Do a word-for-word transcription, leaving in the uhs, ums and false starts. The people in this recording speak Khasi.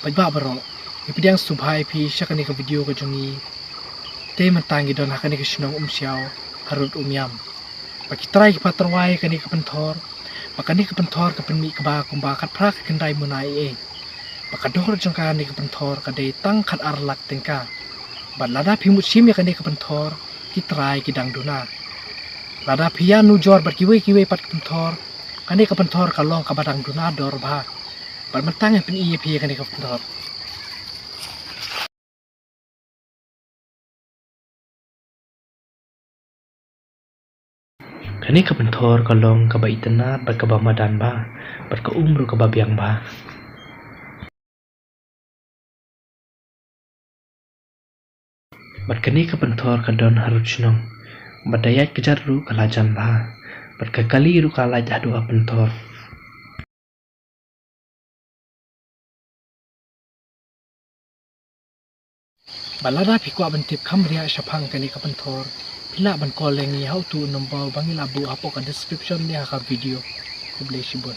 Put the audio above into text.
Paidbah baroh, ngi pdiang sngewbha ïa phi sha kane ka video ka jong ngi. Te mynta ngi don ha kane ka shnong Umshiaw, Harud Umiam. Bad ki trai ki patyrwa ïa kane ka pynthor. Bad kane ka pynthor ka pynmih kba kumba khatphra ka khyndai muna eiei. Bad ka dor jong kane ka pynthor ka dei tang khatar lak tyngka. Bad lada phi mut shim ïa kane ka pynthor, ki trai ki dang duna. Lada phi ïa nujor bad kiwei kiwei pat ka pynthor, kane ka pynthor ka long kaba dang duna dor bha. Bad mynta ngan pyni ïa phi ïa kane ka pynthor. Kane ka pynthor ka long kaba itynnad bad kaba madan bha, bad ka um ruh kaba biang bha. Bad kane ka pynthor ka don harud shnong. Bad da ïaid kjat ruh ka la jan bha. Bad ka kali ruh ka lait haduh ha pynthor. Bad lada phi kwah ban tip kham riah shaphang kane ka pynthor, phi lah ban call ïa ngi ha utu u number ba ngi la buh hapoh ka description ne ha ka video. Khublei shibun.